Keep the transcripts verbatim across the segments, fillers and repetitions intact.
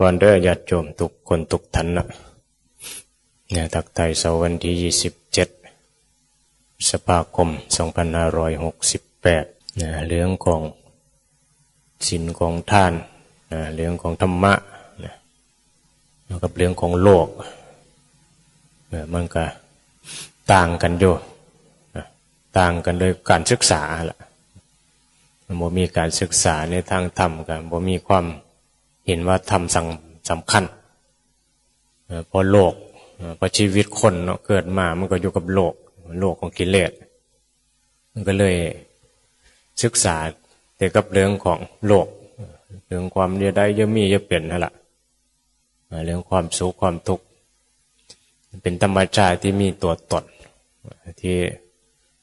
พรเด้อญาติโยมทุกคนทุกท่านนะ เนี่ย ทักทายเช้าวันที่ยี่สิบเจ็ด พฤษภาคม สองพันห้าร้อยหกสิบแปด นะ เรื่องของศีลของทาน นะ เรื่องของธรรมะ นะ แล้วกับเรื่องของโลก เออ มันก็ต่างกันอยู่ นะ ต่างกันโดยการศึกษาแหละ มันบ่มีการศึกษาในทางธรรม ก็บ่มีความเห็นว่าธรรมสำ- สำคัญ เอ่อ เพราะโลก เอ่อ เพราะชีวิตคนเนาะ เกิดมามันก็อยู่กับโลก โลกของกิเลส มันก็เลยศึกษาแต่กับเรื่องของโลก เรื่องความเยียะได้เยียะมีเยียะเป็นนั่นแหละ เอ่อ เรื่องความสุขความทุกข์ เป็นธรรมชาติที่มีตัวตน ที่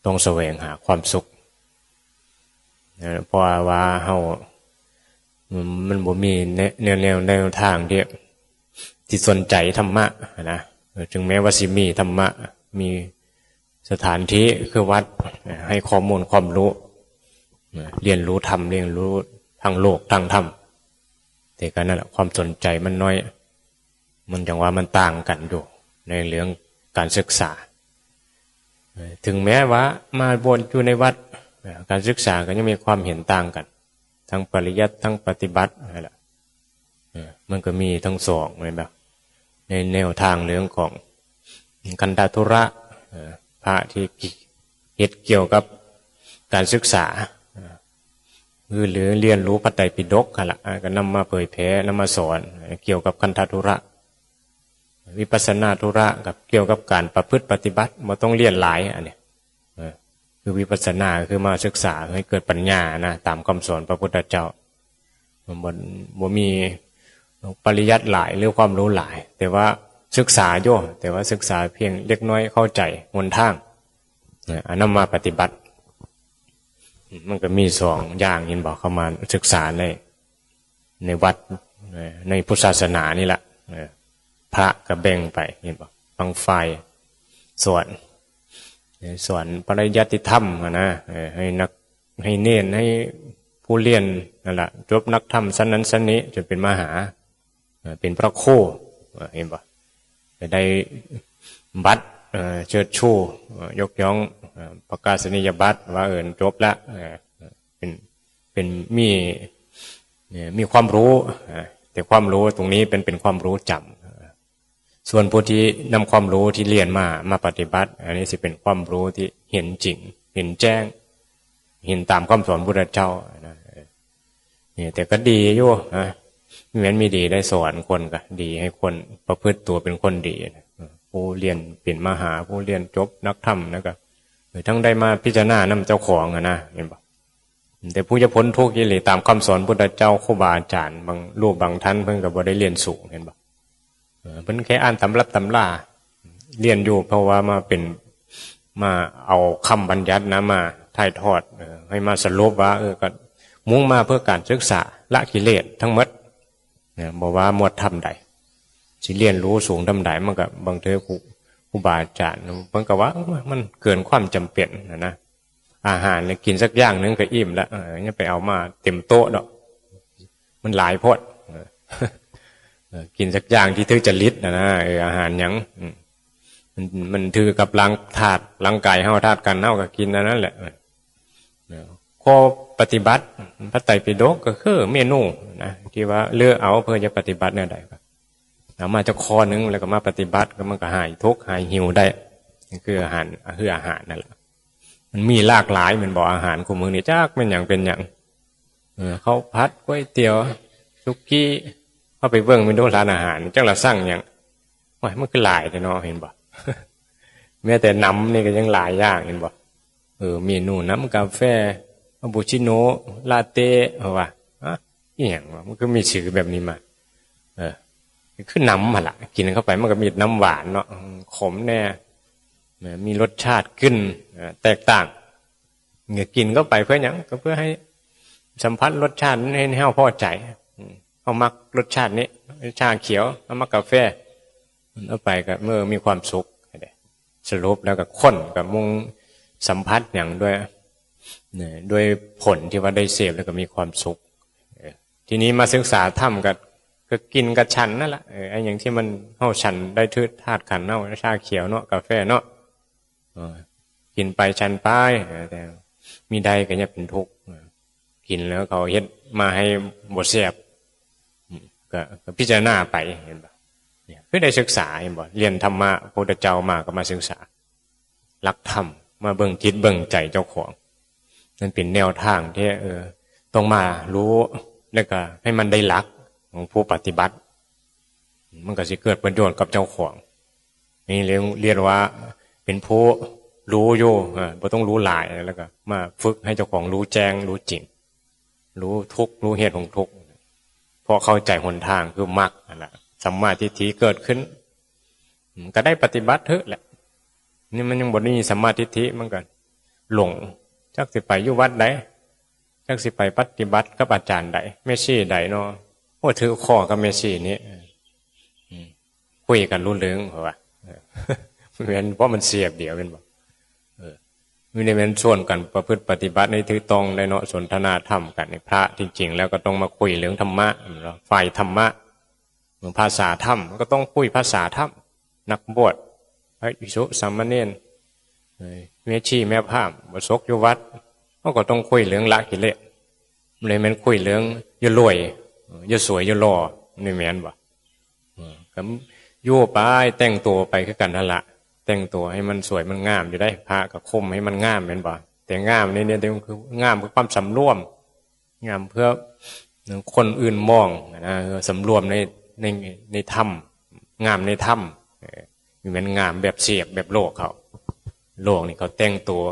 ต้องแสวงหาความสุข เอ่อ เพราะว่าเฮา มัน มันบ่มีแน- แนวแนวแนวทางที่ ที่สนใจธรรมะนะ เออ ถึงแม้ว่าสิมีธรรมะ มีสถานที่คือวัด เอ่อ ให้ข้อมูลความรู้ เอ่อ เรียนรู้ธรรม เรียนรู้ทางโลกทางธรรม แต่ก็นั่นแหละ ความสนใจมันน้อย มันจังว่ามันต่างกันอยู่ในเรื่องการศึกษา เอ่อ ถึงแม้ว่ามาบวชอยู่ในวัด เอ่อ การศึกษาก็ยังมีความเห็นต่างกัน ทั้งปริยัติทั้งปฏิบัตินั่นแหละ เอ่อ มันก็มีทั้งสอง แม่นบ่ ในแนวทางเรื่องของคันธทุระ เอ่อ พระที่เฮ็ดเกี่ยวกับการศึกษา เอ่อ คือหรือเรียนรู้พระไตรปิฎกหั่นล่ะ อ่า ก็นำมาเผยแผ่ นำมาสอน เอ่อ เกี่ยวกับคันธทุระ วิปัสสนาธุระกับเกี่ยวกับการประพฤติปฏิบัติ บ่ต้องเรียนหลาย อันนี้ เออ คือวิปัสสนาคือมาศึกษาให้เกิดปัญญานะ ตามคำสอนพระพุทธเจ้า มันบ่ บ่มีปริยัติหลายหรือความรู้หลาย แต่ว่าศึกษาอยู่ แต่ว่าศึกษาเพียงเล็กน้อย เข้าใจหนทาง เออ เอานำมาปฏิบัติ มันก็มีสองอย่าง เห็นบ่ เข้ามาศึกษาใน ในวัด เอ่อ ในพุทธศาสนานี่แหละ เอ่อ พระก็แบ่งไป เห็นบ่ บางฝ่ายสอน เอ่อ สอนปริยัติธรรมหั้นนะ เอ่อ ให้นัก ให้เณร ให้ผู้เรียนนั่นล่ะ จบนักธรรมชั้นนั้นชั้นนี้ จนเป็นมหา เอ่อ เป็นพระครู เอ่อ เห็นบ่ จะได้บัตร เอ่อ เชิดชู เอ่อ ยกย่อง เอ่อ ประกาศนียบัตรว่า เออ จบละ เอ่อ เป็น เป็นมี เนี่ย มีความรู้ อ่า แต่ความรู้ตรงนี้เป็น เป็นความรู้จ๋ำ อ่า ส่วนผู้ที่นำความรู้ที่เรียนมา มาปฏิบัติ อันนี้สิเป็นความรู้ที่เห็นจริง เห็นแจ้ง เห็นตามคำสอนพุทธเจ้านะ เออ เนี่ย แต่ก็ดีอยู่นะ แม่นมีดีได้สอนคนก็ดี ให้คนประพฤติตัวเป็นคนดีนะ เออ ผู้เรียนเป็นมหา ผู้เรียนจบนักธรรมนะก็ เออ ทั้งได้มาพิจารณานำเจ้าของหั้นนะ เห็นบ่ แต่ผู้จะพ้นทุกข์อีหลีตามคำสอนพุทธเจ้า ครูบาอาจารย์บางรูปบางท่านเพิ่นก็บ่ได้เรียนสูง เห็นบ่ เออ เพิ่นแค่อ่านตำรับตำรา เรียนอยู่เพราะว่ามาเป็น มาเอาคำบัญญัตินะมาถ่ายทอด เออ ให้มาสรุปว่า เออ ก็มุ่งมาเพื่อการศึกษาละกิเลสทั้งหมด นะ บ่ว่าหมวดธรรมใด สิเรียนรู้สูงธรรมใด มันก็บางเทื่อครู ครูบาอาจารย์เพิ่นก็ว่า เออ มันเกินความจำเป็นนะนะ อาหารเนี่ยกินสักอย่างหนึ่งก็อิ่มละ เออ อย่าไปเอามาเต็มโต๊ะดอก มันหลายโพด เออ เออ กินสักอย่างที่ถือจริตนะนะ เออ อาหารหยัง อืม มัน มันถือกับร่างธาตุ ร่างกายเฮา ธาตุขันธ์เฮาก็กินอันนั้นแหละ เออ ข้อปฏิบัติพระไตรปิฎกก็คือเมนูนะ ที่ว่าเลือกเอาเพื่อจะปฏิบัติแนวใดก็ เอามาจากข้อหนึ่งแล้วก็มาปฏิบัติ ก็มันก็หายทุกข์หายหิวได้ นี่คืออาหาร คืออาหารนั่นแหละ มันมีหลากหลาย แม่นบ่ อาหารคู่มื้อนี้จักแม่นหยังเป็นหยัง เออ ข้าวผัด ก๋วยเตี๋ยว สุกี้ เฮาไปเบิ่งเมนูร้านอาหาร จักละสั่งหยัง โอ้ย มันคือหลายแท้เนาะ เห็นบ่ แม้แต่น้ำนี่ก็ยังหลายอย่าง เห็นบ่ เออ เมนูน้ำกาแฟ คาปูชิโน่ ลาเต้ เฮาว่า ฮะ อีหยังวะ มันคือมีชื่อแบบนี้มา เออ คือน้ำหั่นล่ะ กินเข้าไปมันก็มีน้ำหวานเนาะ อืม ขมแน่ นะ มีรสชาติกลิ่น เอ่อ แตกต่าง เนี่ย กินเข้าไปเพื่อหยัง ก็เพื่อให้สัมผัสรสชาตินี้ให้เฮาพอใจ อืม เฮามักรสชาตินี้ ชาเขียว เฮามักกาแฟ มันเอาไปก็ เมื่อมีความสุข สรุปแล้วก็คนก็มุ่งสัมผัสหยังด้วย เนี่ย ด้วยผลที่ว่าได้เสพแล้วก็มีความสุข เออ ทีนี้มาศึกษาธรรมก็ ก็กินกับฉันนั่นแหละ เออ ไอ้อย่างที่มันเฮาฉันได้ คือธาตุขันธ์เฮา ชาเขียวเนาะ กาแฟเนาะ เออ กินไปฉันไป เออ แต่มีได้ก็อย่าเป็นทุกข์ เออ กินแล้วเขาเฮ็ดมาให้บ่แซ่บ อืม ก็ ก็พิจารณาไป เห็นบ่ เนี่ย คือได้ศึกษา เห็นบ่ เรียนธรรมะพระพุทธเจ้ามาก็มาศึกษา หลักธรรม มาเบิ่งจิตเบิ่งใจเจ้าของ นั่นเป็นแนวทางที่ เออ ต้องมารู้ แล้วก็ให้มันได้หลักของผู้ปฏิบัติ มันก็สิเกิดประโยชน์กับเจ้าของ นี่เรียก เรียกว่าเป็นผู้รู้อยู่ อ่า บ่ต้องรู้หลาย แล้วก็มาฝึกให้เจ้าของรู้แจ้ง รู้จริง รู้ทุกข์ รู้เหตุของทุกข์ เพราะเข้าใจหนทางคือมรรคนั่นแหละ สัมมาทิฏฐิเกิดขึ้น อืม ก็ได้ปฏิบัติเถอะแหละ นี่มันยังบ่มีสัมมาทิฏฐิ มันก็หลง จักสิไปอยู่วัดใด จักสิไปปฏิบัติกับอาจารย์ใด แม่ชีใดเนาะ โอ้ ถือข้อกับแม่ชีนี่ อืม คุยกันรู้เรื่อง เพราะว่า เออ แม่น เพราะมันเสียบเดียวแม่นบ่ เออ มีได้แม่นชวนกันประพฤติปฏิบัติในถือต้องได้เนาะ สนทนาธรรมกัน ในพระจริงๆ แล้วก็ต้องมาคุยเรื่องธรรมะเนาะ ฝ่ายธรรมะ ภาษาธรรม ก็ต้องคุยภาษาธรรม นักบวช พระภิกษุ สามเณร เอ่อ แม่ชี แม่พราหมณ์ อุบาสกอยู่วัด เขาก็ต้องคุยเรื่องละกิเลส บ่ได้แม่นคุยเรื่องอย่ารวย อย่าสวย อย่าหล่อ นี่แม่นบ่ เออ ก็อยู่ไป แต่งตัวไปคือกันนั่นละ แต่งตัวให้มันสวยมันงามอยู่ได้ พระก็คุมให้มันงามแม่นบ่ แต่งามนี่เนี่ย แต่คืองามคือความสำรวม งามเพื่อคนอื่นมองนะ เออ สำรวมใน ใน ในธรรม งามในธรรม เออ บ่แม่นงามแบบเสพแบบโลกเขา โลกนี่เขาแต่งตัว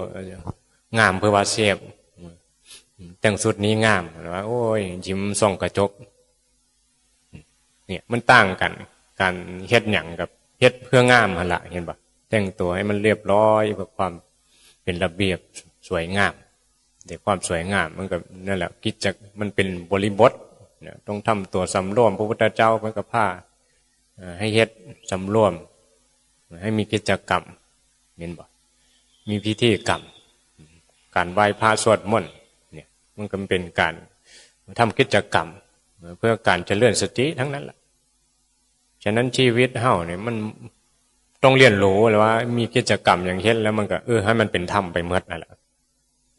งามเพื่อว่าเสพ แต่งชุดนี้งาม ว่า โอ้ย ยิ้มส่องกระจก เนี่ย มันต่างกัน การเฮ็ดหยังกับเฮ็ดเพื่องามหั่นละ เห็นบ่ แต่งตัวให้มันเรียบร้อย เพื่อความเป็นระเบียบสวยงาม แต่ความสวยงามมันก็นั่นแหละ กิจจะ มันเป็นบริบทเนี่ย ต้องทำตัวสำรวม พระพุทธเจ้าเพิ่นก็พา เอ่อ ให้เฮ็ดสำรวม ให้มีกิจกรรม เห็นบ่ มีพิธีกรรม การไหว้พระสวดมนต์เนี่ย มันก็เป็นการทำกิจกรรม เพื่อการเจริญสติทั้งนั้นแหละ ฉะนั้นชีวิตเฮาเนี่ยมันต้องเรียนรู้เลยว่ามีกิจกรรมอย่างเฮ็ดแล้วมันก็ เออ ให้มันเป็นธรรมไปหมดนั่นแหละ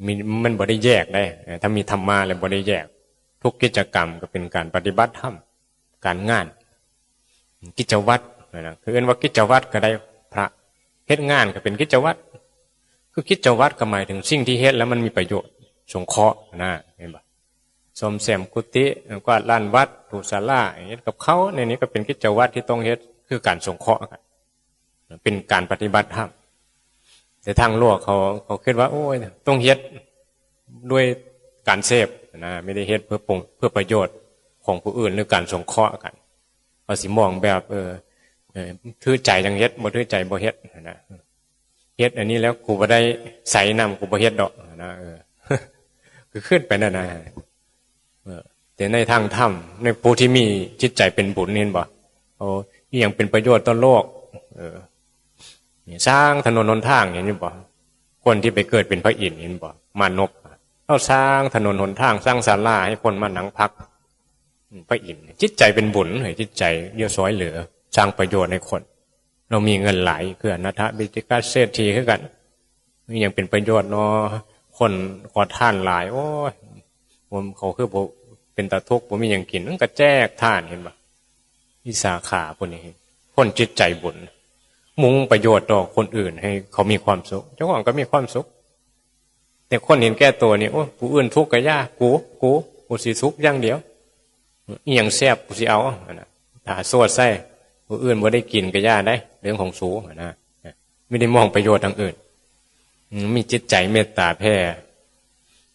มี มันบ่ได้แยกได้ เออ ถ้ามีธรรมะแล้วบ่ได้แยก ทุกกิจกรรมก็เป็นการปฏิบัติธรรม การงาน กิจวัตรนะ คือเอิ้นว่ากิจวัตรก็ได้ พระเฮ็ดงานก็เป็นกิจวัตร คือกิจวัตรก็หมายถึงสิ่งที่เฮ็ดแล้วมันมีประโยชน์ สงเคราะห์นะ เห็นบ่ ซ่อมแซมกุฏิ กวาดลานวัด ถูศาลา เฮ็ดกับข้าว ในนี้ก็เป็นกิจวัตรที่ต้องเฮ็ด คือการสงเคราะห์กัน เป็นการปฏิบัติธรรม แต่ทางโลกเขา เขาคิดว่า โอ้ย ต้องเฮ็ดด้วยการเสพนะ ไม่ได้เฮ็ดเพื่อปง เพื่อประโยชน์ของผู้อื่น หรือการสงเคราะห์กัน เขาสิมองแบบ เออ เออ ถือใจจั่งเฮ็ด บ่ถือใจบ่เฮ็ดนะ เฮ็ดอันนี้แล้วกูบ่ได้ใส่นำ กูบ่เฮ็ดดอกนะ เออ คือขึ้นไปนั่นนะ เออ แต่ในทางธรรม ในผู้ที่มีจิตใจเป็นบุญ เห็นบ่ เอาอิหยังเป็นประโยชน์ต่อโลก เออ นี่สร้างถนนหนทาง เห็นบ่ คนที่ไปเกิดเป็นพระอินทร์ เห็นบ่ มานพ เอาสร้างถนนหนทาง สร้างศาลาให้คนมานั่งพัก พระอินทร์ จิตใจเป็นบุญ ให้จิตใจเอื้อซอยเหลือ สร้างประโยชน์ให้คน เรามีเงินหลาย คืออนาถปิณฑิกเศรษฐีคือกัน นี่ยังเป็นประโยชน์เนาะ คนขอทานหลาย โอ้ย ผม เขาคือบ่เป็นตาทุกข์ บ่มีหยังกิน มันก็แจกทาน เห็นบ่ วิสาขาพวกนี้ คนจิตใจบุญ มุ่งประโยชน์ต่อคนอื่น ให้เขามีความสุข เจ้าของก็มีความสุข แต่คนเห็นแก่ตัวนี่ โอ้ ผู้อื่นทุกข์ก็อย่า กู กู กูสิสุขอย่างเดียว อีหยังแซ่บกูสิเอา หั่นน่ะ ถ้าโสดใส่ ผู้อื่นบ่ได้กินก็อย่าได้ เรื่องของสู หั่นน่ะ ไม่ได้มองประโยชน์ทางอื่น อืม มีจิตใจเมตตาแผ่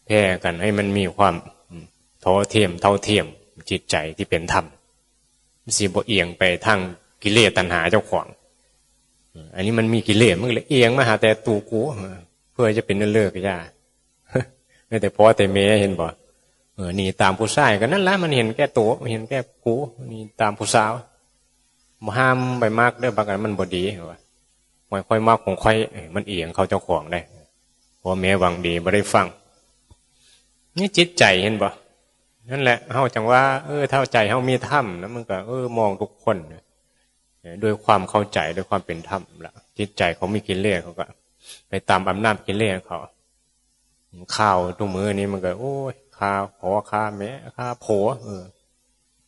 แผ่กันให้มันมีความ อืม เท่าเทียม เท่าเทียม จิตใจที่เป็นธรรม มันสิบ่เอียงไปทางกิเลสตัณหาเจ้าของ อืม อันนี้มันมีกิเลส มันก็เลยเอียงมาหาแต่ตัวกู เออ เพื่อจะเป็นเลิกยา ไม่แต่พ่อแต่แม่เห็นบ่ เออ นี่ตามผู้ชายก็นั่นละ มันเห็นแก่ตัว เห็นแก่กู นี่ตามผู้สาว บ่ห้ามไปมักเด้อ บักอันมันบ่ดี ว่า บ่ค่อยมักของค่อย เอ้ย มันเอียงเข้าเจ้าของได้ พ่อแม่หวังดีบ่ได้ฟัง นี่จิตใจเห็นบ่ นั่นแหละเฮาจั่งว่า เออ ถ้าใจเฮามีธรรมนะ มันก็ เออ มองทุกคนนะ เออ ด้วยความเข้าใจ ด้วยความเป็นธรรมละ จิตใจเขามีกิเลส เขาก็ไปตามอำนาจกิเลสเขา ข่าวทุกมื้อนี้มันก็ โอ้ย ฆ่าพ่อฆ่าแม่ฆ่าผัว เออ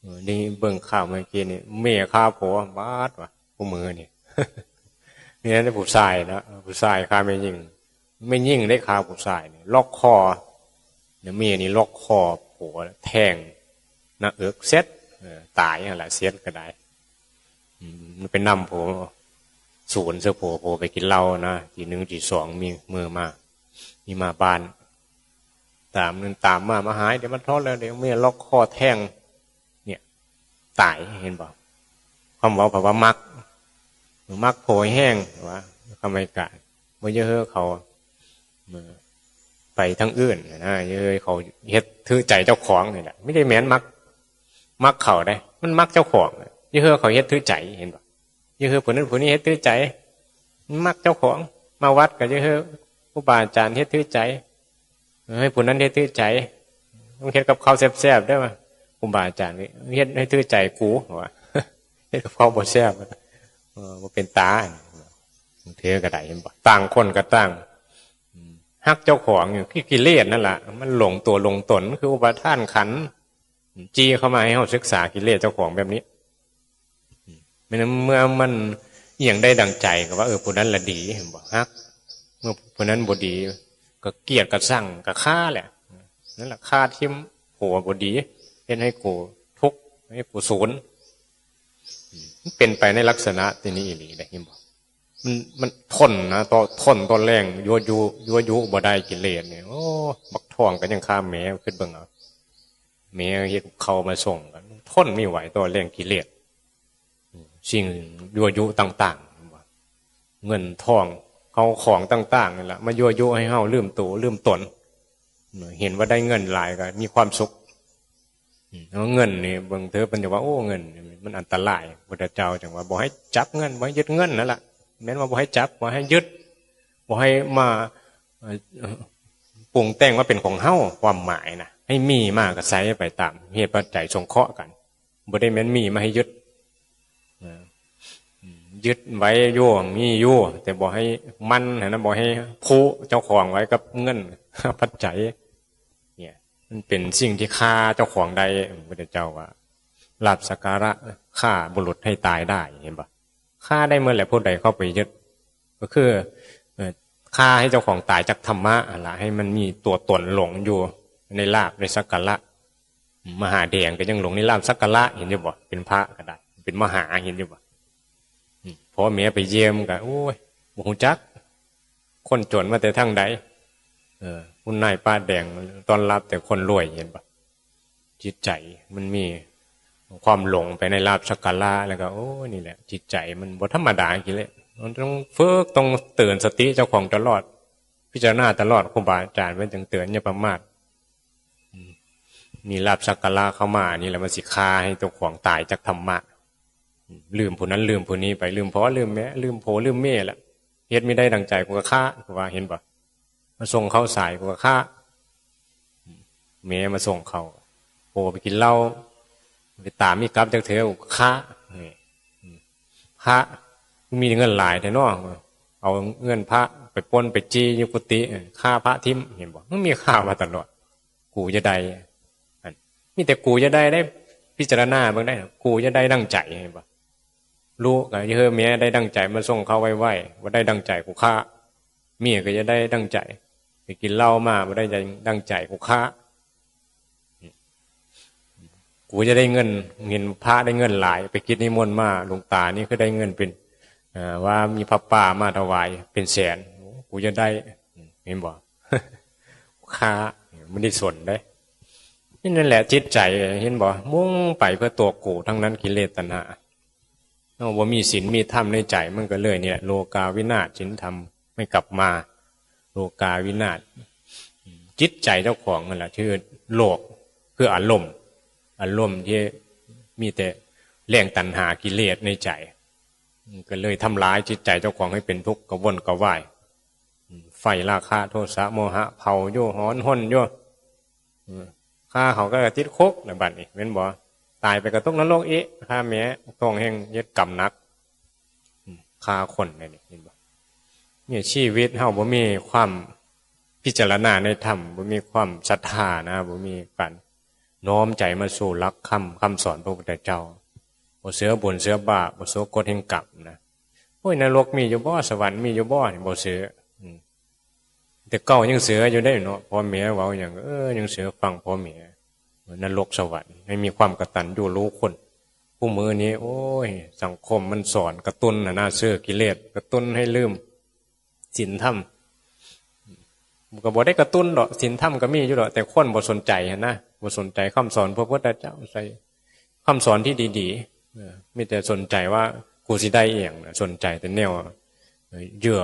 เออ นี่เบิ่งข่าวเมื่อกี้นี่ เมียฆ่าผัว บาดว่ะ ทุกมื้อนี่ นี่นะผู้ชายนะ ผู้ชายฆ่าแม่หญิง แม่หญิงได้ฆ่าผู้ชายนี่ ล็อกคอ เนี่ย เมียนี่ล็อกคอผัว แทงหน้าอก เสร็จ เออ ตายหั่นละ เสร็จก็ได้ อืม มันไปนำผัว ศูนย์เสื้อผัว ผัวไปกินเหล้านะ ตีหนึ่งตีสอง มีมือมา มีมาบ้าน ตามนั่นตามมา มาหาย เดี๋ยวมันทอดแล้ว เดี๋ยวเมียล็อกคอแทง เนี่ย ตาย เห็นบ่ ความเว้าเพราะว่ามัก มักผัวแฮงว่า คำให้การ บ่อย่าเฮ้อเขา ไปทางอื่นนะ อย่าเฮ้อเขาเฮ็ดถือใจเจ้าของนี่แหละ ไม่ได้แม่นมัก มักเขาได้ มันมักเจ้าของ อย่าเฮ้อเขาเฮ็ดถือใจ เห็นบ่ อย่าเฮ้อผู้นั้นผู้นี้เฮ็ดถือใจ มันมักเจ้าของ มาวัดก็อย่าเฮ้อครูบาอาจารย์เฮ็ดถือใจ ให้ผู้นั้นเฮ็ดถือใจ ต้องเฮ็ดกับข้าวแซ่บๆ ได้ป่ะ ครูบาอาจารย์นี่เฮ็ดให้ถือใจกู ว่า เฮ็ดกับข้าวบ่แซ่บ เออ บ่เป็นตา เทื่อก็ได้ เห็นบ่ ต่างคนก็ต่าง ฮักเจ้าของอยู่ คือกิเลสนั่นล่ะ มันหลงตัวหลงตน คืออุปาทานขันธ์ จี้เข้ามาให้เฮาศึกษากิเลสเจ้าของแบบนี้ แม่นเมื่อมันอิหยังได้ดังใจก็ว่า เออ ผู้นั้นละดี เห็นบ่ ฮัก เมื่อผู้นั้นบ่ดี ก็เกลียดก็ซังก็ฆ่าแหละ นั่นล่ะ ฆ่าทิ่มผัวบ่ดี เฮ็ดให้กูทุกข์ ให้กูสูญ มันเป็นไปในลักษณะที่นี้อีหลีได้ เห็นบ่ มัน มันทนนะ ต่อ ทนต่อแรงยั่วยุ ยั่วยุบ่ได้ กิเลสเนี่ย โอ้ บักทองก็ยังฆ่าแม่ คิดเบิ่งเอา แม่เฮ็ดกับข้าวมาส่งกัน ทนไม่ไหวต่อแรงกิเลส สิ่งยั่วยุต่างๆ เห็นบ่ เงินทอง เข้าของต่างๆ นี่แหละ มายั่วยุให้เฮาลืมตัว ลืมตน เห็นว่าได้เงินหลายก็มีความสุข อืม เอาเงินนี่ บางเทื่อเพิ่นจะว่า โอ้ เงินนี่มันอันตราย พุทธเจ้าจั่งว่า บ่ให้จับเงิน บ่ให้ยึดเงินนั่นล่ะ แม่นว่าบ่ให้จับ บ่ให้ยึด บ่ให้มา เอ่อ ปรุงแต่งว่าเป็นของเฮา ความหมายนะ ให้มีมาก็ใช้ไปตามเหตุปัจจัยสงเคราะห์กัน บ่ได้แม่นมีมาให้ยึด นะ อืม ยึดไว้อยู่ มีอยู่ แต่บ่ให้มันหั้นนะ บ่ให้ผูกเจ้าของไว้กับเงิน ปัจจัย เนี่ย มันเป็นสิ่งที่ฆ่าเจ้าของได้ พระพุทธเจ้าว่า ลาภสักการะฆ่าบุรุษให้ตายได้ เห็นปะ ฆ่าได้เมื่อไหร่ผู้ใดเข้าไปยึด ก็คือ เอ่อ ฆ่าให้เจ้าของตายจากธรรมะหั่นละ ให้มันมีตัวตนหลงอยู่ในลาภในสักการะ มหาแดงก็ยังหลงในลาภสักการะ เห็นอยู่บ่ เป็นพระก็ได้ เป็นมหา เห็นอยู่บ่ อืม พ่อแม่ไปเยี่ยมก็ โอ้ย บ่ฮู้จัก คนจนมาแต่ทางใด เออ คุณนายป้าแดงต้อนรับแต่คนรวย เห็นบ่ จิตใจมันมีความหลงไปในลาภสักการะ แล้วก็ โอ้ นี่แหละ จิตใจมันบ่ธรรมดาจริงเลย มันต้องฝึก ต้องเตือนสติเจ้าของตลอด พิจารณาตลอด ครูบาอาจารย์เพิ่นจึงเตือนอย่าประมาท อืม มีลาภสักการะเข้ามา นี่แหละมันสิฆ่าให้เจ้าของตายจากธรรมะ อืม ลืมผู้นั้นลืมผู้นี้ไป ลืมพ่อลืมแม่ ลืมผัวลืมเมียละ เฮ็ดไม่ได้ดังใจกูก็ฆ่า กูว่า เห็นบ่ มาส่งข้าวสายกูก็ฆ่า อืม แม่มาส่งข้าว ผัวไปกินเหล้า ไปตามอีกกลับจักเทื่อกูก็ฆ่า นี่ อืม พระ มีเงินหลายแท้เนาะ เอาเงินพระไปปล้นไปจี้อยู่กุฏิ ฆ่าพระทิ่ม เห็นบ่ มันมีฆ่ามาตลอด กูจะได้ อัน มีแต่กูจะได้ ได้พิจารณาเบิ่งได้ กูจะได้ดังใจ เห็นบ่ ลูกก็เฮ้อเมียได้ดังใจ มาส่งข้าวไวๆ บ่ได้ดังใจกูฆ่า เมียก็จะได้ดังใจ ไปกินเหล้ามา บ่ได้ดังใจกูฆ่า กูจะได้เงิน เห็นพระได้เงินหลาย ไปกิจนิมนต์มา หลวงตานี่คือได้เงินเป็น เอ่อ ว่ามีผ้าป่ามาถวายเป็นแสน กูจะได้ เห็นบ่ ฆ่า มันได้สนได้ นี่นั่นแหละจิตใจ เห็นบ่ มุ่งไปเพื่อตัวกูทั้งนั้น กิเลสตัณหา เฮาบ่มีศีลมีธรรมในใจ มันก็เลยเนี่ย โลกาวินาศ ศีลธรรมไม่กลับมา โลกาวินาศ จิตใจเจ้าของนั่นแหละ คือโลก คืออารมณ์ อารมณ์ที่มีแต่แรงตัณหากิเลสในใจ มันก็เลยทำลายจิตใจเจ้าของให้เป็นทุกข์กระวนกระวาย ไฟราคะโทสะโมหะเผาอยู่ ฮ้อนห้นอยู่ อืม ฆ่าเขาก็ติดคุกแล้วบัดนี้แม่นบ่ ตายไปก็ตกนรกอีก ฆ่าแม่ ต้องแห่งเฮ็ดกรรมหนัก อืม ฆ่าคนนี่ เห็นบ่ เนี่ย ชีวิตเฮาบ่มีความพิจารณาในธรรม บ่มีความศรัทธานะ บ่มีการน้อมใจมาสู่หลักคำ คำสอนพระพุทธเจ้า บ่เชื่อบุญเชื่อบาป บ่เชื่อกฎแห่งกรรมนะ โอ้ย นรกมีอยู่บ่ สวรรค์มีอยู่บ่ นี่บ่เชื่อ อืม แต่เก่ายังเชื่ออยู่ได้เนาะ พ่อแม่เว้าหยัง เออ ยังเชื่อฟังพ่อแม่ นรกสวรรค์ ให้มีความกตัญญูรู้คุณ ผู้มื้อนี้ โอ้ย สังคมมันสอนกระตุ้นหั้นนะ เชื่อกิเลส กระตุ้นให้ลืมศีลธรรม มันก็บ่ได้กระตุ้นดอก ศีลธรรมก็มีอยู่ดอก แต่คนบ่สนใจหั้นนะ บ่สนใจคำสอนพระพุทธเจ้า ใส่คำสอนที่ดีๆ เออ มีแต่สนใจว่ากูสิได้อีหยังนะ สนใจแต่แนว เอ่อ เหยื่อ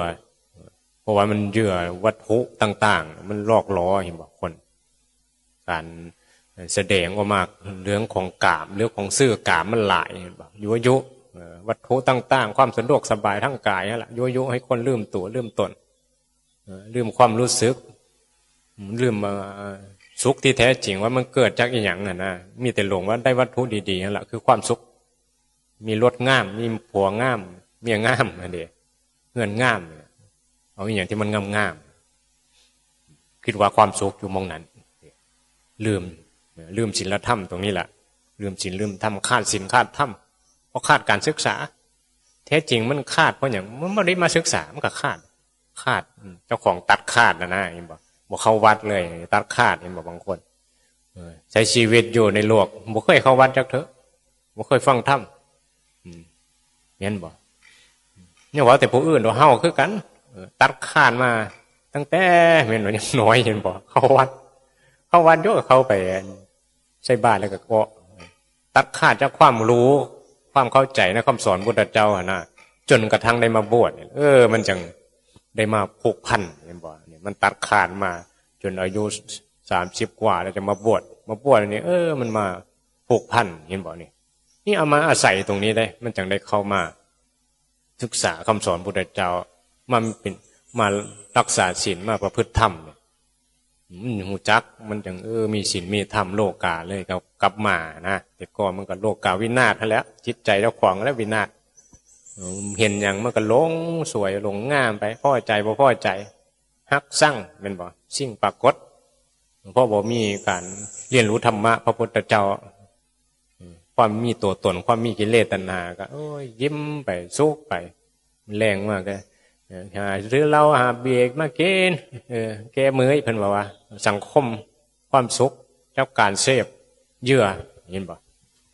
เพราะว่ามันเหยื่อวัตถุต่างๆ มันหลอกหลอ เห็นบ่ คน การแสดงออกมาเรื่องของกาม เรื่องของเชื่อกามมันหลาย เห็นบ่ ยั่วยุ เอ่อ วัตถุต่างๆ ความสะดวกสบายทางกายนั่นแหละ ยั่วยุให้คนลืมตัว ลืมตน เอ่อ ลืมความรู้สึก ลืม เอ่อ สุขที่แท้จริงว่ามันเกิดจากอีหยังหั้นนะ มีแต่หลงว่าได้วัตถุดีๆ นั่นแหละ คือความสุข มีรถงาม มีผัวงาม เมียงาม นั่นเด้ เฮือนงาม เอาอีหยังที่มันงามๆ คิดว่าความสุขอยู่หม่องนั้น ลืม ลืมศีลธรรมตรงนี้แหละ ลืมศีลลืมธรรม ขาดศีลขาดธรรม เพราะขาดการศึกษา แท้จริงมันขาดเพราะหยัง มันบ่ได้มาศึกษา มันก็ขาด ขาด อืม เจ้าของตัดขาดหั้นนะ เห็นบ่ บ่เข้าวัดเลย ตัดขาด เห็นบ่ บางคน เออ ใช้ชีวิตอยู่ในโลก บ่เคยเข้าวัดจักเทื่อ บ่เคยฟังธรรม อืม แม่นบ่ เนี่ยว่าแต่ผู้อื่น ตัวเฮาคือกัน เออ ตัดขาดมาตั้งแต่แม่นบ่ ยังน้อย เห็นบ่ เข้าวัด เข้าวัดอยู่ก็เข้าไปใส่บาตรแล้วก็เกาะ ตัดขาดจากความรู้ ความเข้าใจในคำสอนพุทธเจ้าหั้นนะ จนกระทั่งได้มาบวชเนี่ย เออ มันจังได้มาผูกพัน เห็นบ่ เนี่ย มันตัดขาดมา จนอายุสามสิบกว่าแล้วจะมาบวช มาบวชนี่ เออ มันมาผูกพัน เห็นบ่ นี่ นี่เอามาอาศัยตรงนี้ได้ มันจังได้เข้ามาศึกษาคำสอนพุทธเจ้า มาเป็น มารักษาศีล มาประพฤติธรรมเนี่ย มันฮู้จัก มันจัง เออ มีศีลมีธรรม โลกาเลย ก็กลับมานะ แต่ก่อนมันก็โลกาวินาศหั้นแหละ จิตใจเจ้าของแล้ววินาศ เออ เห็นหยังมันก็หลงสวยหลงงามไป พอใจบ่พอใจ ฮักซัง แม่นบ่ สิ่งปรากฏ เพราะบ่มีการเรียนรู้ธรรมะพระพุทธเจ้า ความมีตัวตน ความมีกิเลสตัณหาก็ โอ้ย ยิ้มไป สุขไป แลงมาก็ เออ หาซื้อเหล้า หาเบียร์มากิน เออ แก้เมื่อย เพิ่นว่าว่า สังคม ความสุขกับการเสพเหยื่อ เห็นบ่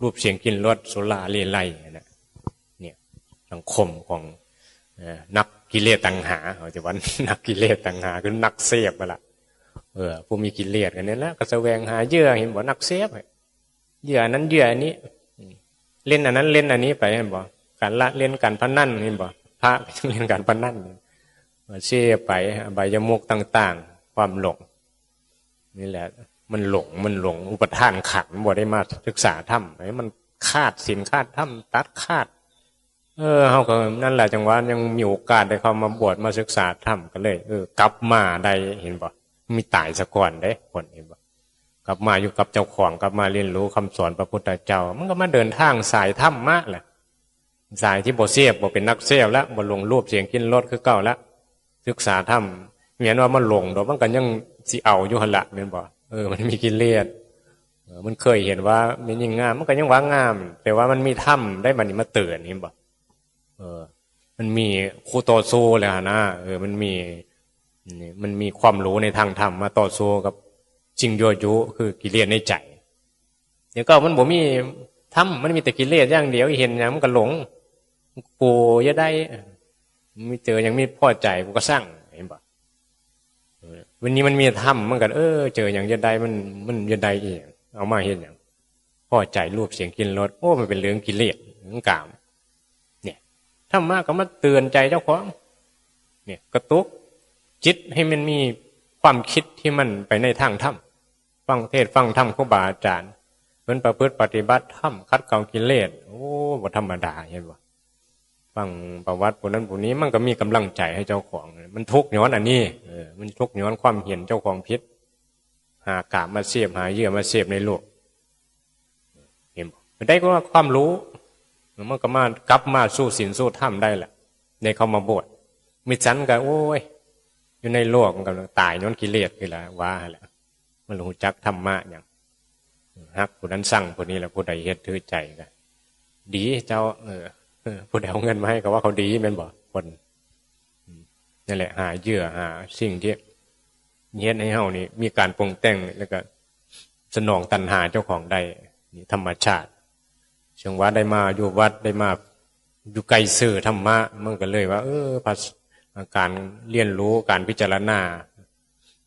รูปเสียงกลิ่นรส สุราเรลัยนะ เนี่ย สังคมของ เอ่อ นักกิเลสตัณหา เขาจะว่า นักกิเลสตัณหา คือนักเสพนั่นล่ะ เออ ผู้มีกิเลสกันนี่แหละ ก็แสวงหาเหยื่อ เห็นบ่ นักเสพ เหยื่อนั้นเหยื่ออันนี้ เล่นอันนั้นเล่นอันนี้ไป เห็นบ่ การละเล่นการพนัน เห็นบ่ พระก็ยังเล่นการพนัน เสพไป อบายมุขต่างๆ ความหลง นี่แหละ มันหลง มันหลงอุปาทานขันธ์ บ่ได้มาศึกษาธรรม มันขาดศีลขาดธรรม ตัดขาด เออ เฮาก็นั่นแหละ จังหวะยังมีโอกาสได้เข้ามาบวช มาศึกษาธรรม ก็เลย เออ กลับมาได้ เห็นบ่ มีตายซะก่อนเด้ คน เห็นบ่ กลับมาอยู่กับเจ้าของ กลับมาเรียนรู้คำสอนพระพุทธเจ้า มันก็มาเดินทางสายธรรมะแหละ สายที่บ่เสพ บ่เป็นนักเสพละ บ่หลงรูปเสียงกลิ่นรสคือเก่าละ ศึกษาธรรม แม้นว่ามันหลงดอก มันก็ยังสิเอาอยู่หั่นละ แม่นบ่ เออ มันมีกิเลส เออ มันเคยเห็นว่าแม่นหญิงงาม มันก็ยังว่างาม แต่ว่ามันมีธรรมได้บัดนี้มาเตือน เห็นบ่ เออ มันมีคู่ต่อสู้แล้วหั่นนะ เออ มันมี นี่ มันมีความรู้ในทางธรรมมาต่อสู้กับสิ่งยั่วยุ คือกิเลสในใจ เดี๋ยวก็มันบ่มีธรรม มันมีแต่กิเลสอย่างเดียว เห็นหยังมันก็หลง กูอย่าได้ มีเจอหยังมีพอใจ กูก็ซัง เห็นบ่ เออ วันนี้มันมีธรรม มันก็ เออ เจอหยังอย่าได้ มัน มันอย่าได้อีก เอามาเฮ็ดหยัง พอใจรูปเสียงกลิ่นรส โอ้ มันเป็นเรื่องกิเลส เรื่องกาม เนี่ย ธรรมะก็มาเตือนใจเจ้าของ เนี่ย กระตุกจิตให้มันมีความคิดที่มันไปในทางธรรม ฟังเทศน์ฟังธรรมครูบาอาจารย์ เพิ่นประพฤติปฏิบัติธรรม ขัดเกลากิเลส โอ้ บ่ธรรมดา เห็นบ่ ฟังประวัติผู้นั้นผู้นี้ มันก็มีกำลังใจให้เจ้าของ มันทุกข์ย้อนอันนี้ เออ มันทุกข์ย้อนความเห็นเจ้าของผิด หากาบมาเสพ หาเหยื่อมาเสพในโลก เห็นบ่ ได้ก็ว่าความรู้ มันก็มากลับมาสู่ศีลสู่ธรรมได้แหละ ในเข้ามาบวช มิจฉันก็ โอ้ย อยู่ในโลกมันก็ตายย้อนกิเลสคือละว่าหั่นแหละ มันรู้จักธรรมะหยัง ฮักผู้นั้นชังผู้นี้แหละ ผู้ใดเฮ็ดถือใจก็ดีเจ้า เออ เออ ผู้ใดเอาเงินมาให้ก็ว่าเขาดีแม่นบ่ คน อืม นั่นแหละ หาเหยื่อ หาสิ่งที่เฮ็ดให้เฮานี่มีการปรุงแต่ง แล้วก็สนองตัณหาเจ้าของได้ นี่ธรรมชาติ ซึ่งว่าได้มาอยู่วัด ได้มาอยู่ใกล้สื่อธรรมะ มันก็เลยว่า เออ ภาษา การเรียนรู้ การพิจารณา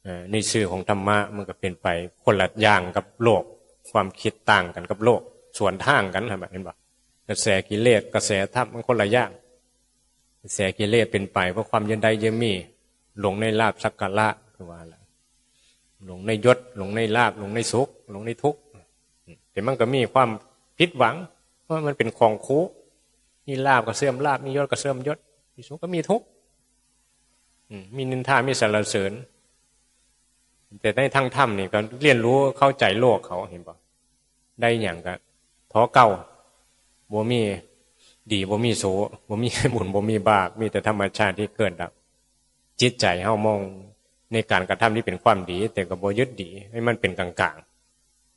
เอ่อ ในสื่อของธรรมะ มันก็เป็นไปคนละอย่างกับโลก ความคิดต่างกันกับโลก สวนทางกัน เห็นบ่ กระแสกิเลส กระแสธรรม มันคนละอย่าง กระแสกิเลสเป็นไปเพราะความยินดียินดี หลงในลาภสักการะ คือว่าแหละ หลงในยศ หลงในลาภ หลงในสุข หลงในทุกข์ แต่มันก็มีความผิดหวัง เพราะมันเป็นของคู่ มีลาภก็เสื่อมลาภ มียศก็เสื่อมยศ มีสุขก็มีทุกข์ อืม มีนินทา มีสรรเสริญ แต่ในทางธรรมนี่ก็เรียนรู้เข้าใจโลกเขา เห็นบ่ ได้หยังก็ท้อเก่า บ่มีดีบ่มีโส บ่มีบุญบ่มีบาป มีแต่ธรรมชาติที่เกิดดับ จิตใจเฮามองในการกระทำที่เป็นความดี แต่ก็บ่ยึดดี ให้มันเป็นกลาง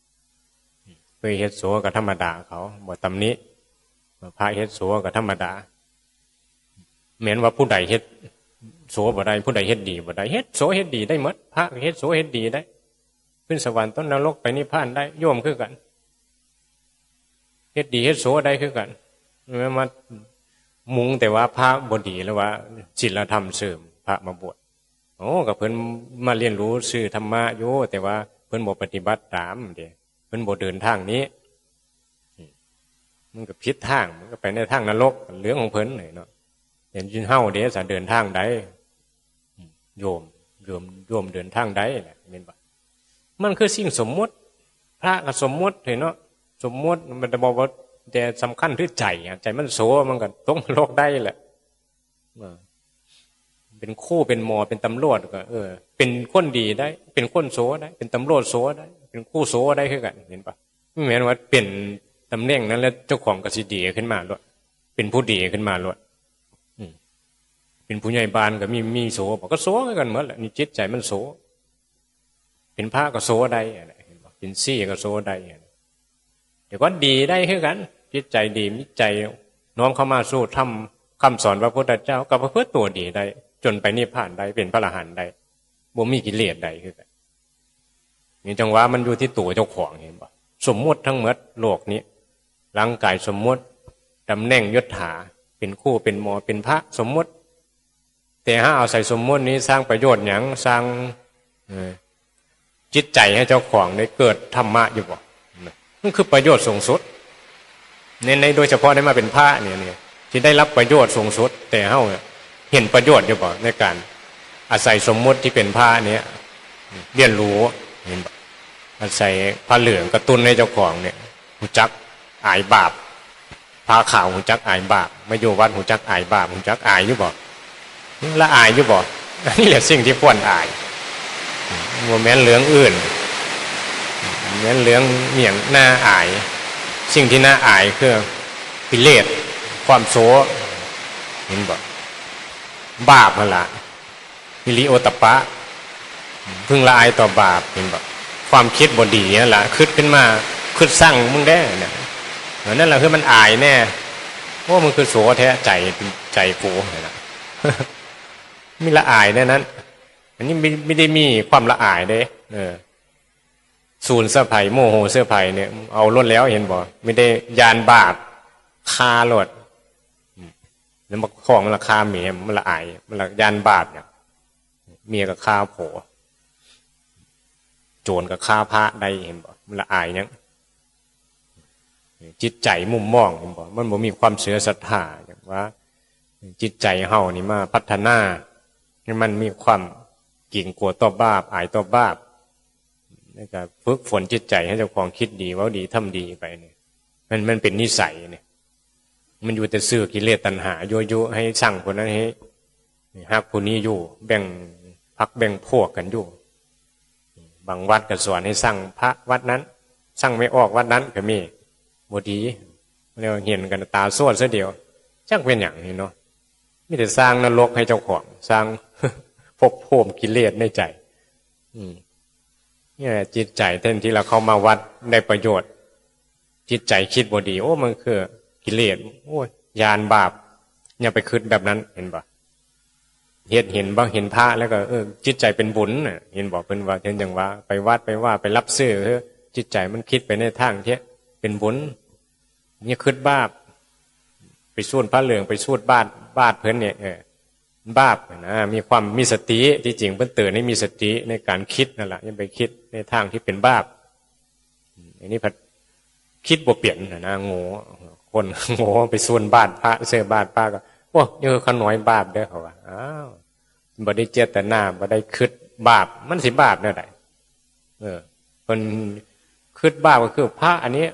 ๆ เคยเฮ็ดโสก็ธรรมดา เขาบ่ตำหนิ พระเฮ็ดโสก็ธรรมดา แม้นว่าผู้ใดเฮ็ดโสบ่ได้ ผู้ใดเฮ็ดดีบ่ได้ เฮ็ดโสเฮ็ดดีได้หมด พระก็เฮ็ดโสเฮ็ดดีได้ ขึ้นสวรรค์ ตกนรก ไปนิพพานได้ โยมคือกัน เฮ็ดดีเฮ็ดโสได้คือกัน แม่นมามุงแต่ว่าพระบ่ดี หรือว่าศีลธรรมเสื่อม พระมาบวช โอ้ ก็เพิ่นมาเรียนรู้สื่อธรรมะอยู่ แต่ว่าเพิ่นบ่ปฏิบัติตามเด้ เพิ่นบ่เดินทางนี้ อืม มันก็ผิดทาง มันก็ไปในทางนรก เรื่องของเพิ่นเนาะ เห็นเฮาเด้ สาเดินทางใด อืม โยม โยม โยมเดินทางใดน่ะ แม่นบ่ มันคือสิ่งสมมุติ พระก็สมมุติเห็นเนาะ สมมุติ มันจะบอกว่า แต่สำคัญคือใจอะ ใจมันโส มันก็ตกนรกได้แหละ อ่า เป็นครู เป็นหมอ เป็นตำรวจก็ เออ เป็นคนดีได้ เป็นคนโสได้ เป็นตำรวจโสได้ เป็นครูโสได้คือกัน เห็นปะ ไม่แม้นว่าเป็นตำแหน่งนั้นแล้วเจ้าของก็สิดีขึ้นมาโลด เป็นผู้ดีขึ้นมาโลด อืม เป็นผู้ใหญ่บ้านก็มี มีโส บอกก็โสคือกันหมดแหละ นี่จิตใจมันโส เป็นพระก็โสได้อะนะ เห็นปะ เป็นซี่ก็โสได้อะนะ เดี๋ยวก็ดีได้คือกัน จิตใจดี มีใจน้อมเข้ามาสู่ธรรมคำสอนพระพุทธเจ้า ก็ประพฤติตัวดีได้ จนไปนิพพานได้ เป็นพระอรหันต์ได้ บ่มีกิเลสใดคือกัน นี่จังหวะมันอยู่ที่ตัวเจ้าของ เห็นบ่ สมมุติทั้งหมดโลกนี้ ร่างกายสมมุติ ตำแหน่งยศถา เป็นครู เป็นหมอ เป็นพระสมมุติ แต่ถ้าเอาใส่สมมุตินี้สร้างประโยชน์หยัง สร้าง เอ่อ จิตใจให้เจ้าของได้เกิดธรรมะอยู่บ่ มันคือประโยชน์สูงสุด ใน ใน โดยเฉพาะได้มาเป็นพระเนี่ย เนี่ย ที่ได้รับประโยชน์สูงสุด แต่เฮาเนี่ยเห็นประโยชน์อยู่บ่ ในการอาศัยสมมุติที่เป็นพระเนี่ย เรียนรู้ เห็นบ่ อาศัยผ้าเหลืองกระตุ้นให้เจ้าของเนี่ย รู้จักอายบาป ผ้าขาวรู้จักอายบาป มาอยู่วัดรู้จักอายบาป รู้จักอายอยู่บ่ ละอายอยู่บ่ อันนี้แหละสิ่งที่ควรอาย บ่แม่นเรื่องอื่น บ่แม่นเรื่องอิหยังน่าอาย สิ่งที่น่าอายคือกิเลส ความโส เห็นบ่ บาปหั่นล่ะ ฮิริโอตตัปปะ พึงละอายต่อบาป เห็นบ่ ความคิดบ่ดีนั่นล่ะ คิดขึ้นมา คิดซังมึงแด้เนี่ย เออ นั่นแหละคือมันอายแน่ โอ้ มึงคือโสแท้ ใจ ใจกูเนี่ยนะ มีละอายแน่นั้น อันนี้ไม่ ไม่ได้มีความละอายเด้ เออ ศูนย์เสื้อไผ่ โมโหเสื้อไผ่เนี่ย เอาล้นแล้ว เห็นบ่ ไม่ได้ยานบาป ฆ่าโลด อืม แล้วมาของมันละฆ่าเมีย มันละอาย มันละยานบาปเนี่ย เมียก็ฆ่าผัว โจรก็ฆ่าพระได้ เห็นบ่ มันละอายหยัง จิตใจมุมมอง เห็นบ่ มันบ่มีความเชื่อศรัทธา อย่างว่า จิตใจเฮานี่มาพัฒนา ให้มันมีความเกรงกลัวต่อบาป อายต่อบาป แล้วก็ฝึกฝนจิตใจให้เจ้าของคิดดี เว้าดี ทำดีไปเนี่ย มัน มันเป็นนิสัยเนี่ย มันอยู่แต่ซื่อกิเลสตัณหา ยั่วยุให้ซังผู้นั้น ให้ฮักผู้นี้อยู่ แบ่งพรรคแบ่งพวกกันอยู่ บางวัดก็สอนให้ซังพระวัดนั้น ซังแม่ออกวัดนั้นก็มี บ่ดี แล้วเห็นกันตาสวดซะเดียว จักเป็นหยังนี่เนาะ มีแต่สร้างนรกให้เจ้าของ สร้าง ภพภูมิกิเลสในใจ อืม เนี่ยจิตใจแทนที่เราเข้ามาวัดได้ประโยชน์ จิตใจคิดบ่ดี โอ้ มันคือกิเลส โอ้ย ยานบาป อย่าไปคิดแบบนั้น เห็นบ่ เห็น เห็นบ่ เห็นพระแล้วก็ เออ จิตใจเป็นบุญน่ะ เห็นบ่ เพิ่นว่า เช่นจังว่า ไปวัดไปว่า ไปรับซื้อ เออ จิตใจมันคิดไปในทางที่เป็นบุญ อย่าคิดบาป ไปสูนพระเหลือง ไปสูดบาตร บาตรเพิ่นเนี่ย เออ บาปนะ มีความมีสติ ที่จริงเพิ่นเตือนให้มีสติในการคิดนั่นแหละ อย่าไปคิดในทางที่เป็นบาป อันนี้พัดคิดบ่เปลี่ยนนะ โง่ คน โง่ ไปสูนบาตรพระ เสื้อบาตรพระก็ โอ้ นี่คือข้าน้อยบาปเด้อ เขาว่า อ้าว บ่ได้เจตนา บ่ได้คิดบาป มันสิบาปแนวใด เออ เพิ่นคิดบาปก็คือพระอันนี้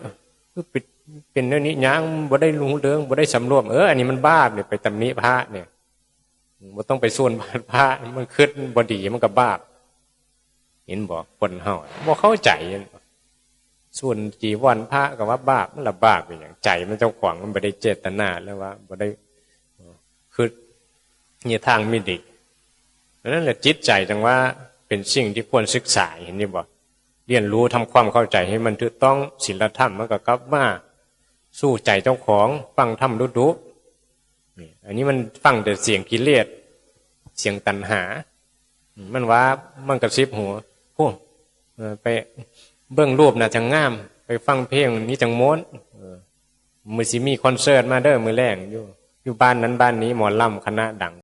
คือเป็น เป็นแนวนี้ ยังบ่ได้รู้เรื่อง บ่ได้สำรวม เออ อันนี้มันบาปเนี่ย ไปตำหนิพระเนี่ย บ่ต้องไปสูนบาตรพระ มันคิดบ่ดี มันก็บาป เห็นบ่ คนเฮาบ่เข้าใจ สูนจีวรพระก็ว่าบาป มันละบาปเป็นหยัง ใจมันเจ้าของมันบ่ได้เจตนา แล้วว่าบ่ได้คิดในทางไม่ดี นั่นแหละจิตใจจังว่าเป็นสิ่งที่ควรศึกษา เห็นนี่บ่ เรียนรู้ทำความเข้าใจให้มันถูกต้อง ศีลธรรมมันก็กลับมาสู่ใจเจ้าของ ฟังธรรมดุๆ นี่ อันนี้มันฟังแต่เสียงกิเลส เสียงตัณหา มันว่ามันกระซิบหู โอ้ เออ ไปเบิ่งรูปน่ะจังงาม ไปฟังเพลงนี้จังม่วน เออ มื้อสิมีคอนเสิร์ตมาเด้อ มื้อแลง อยู่ อยู่บ้านนั้นบ้านนี้ หมอลำคณะดัง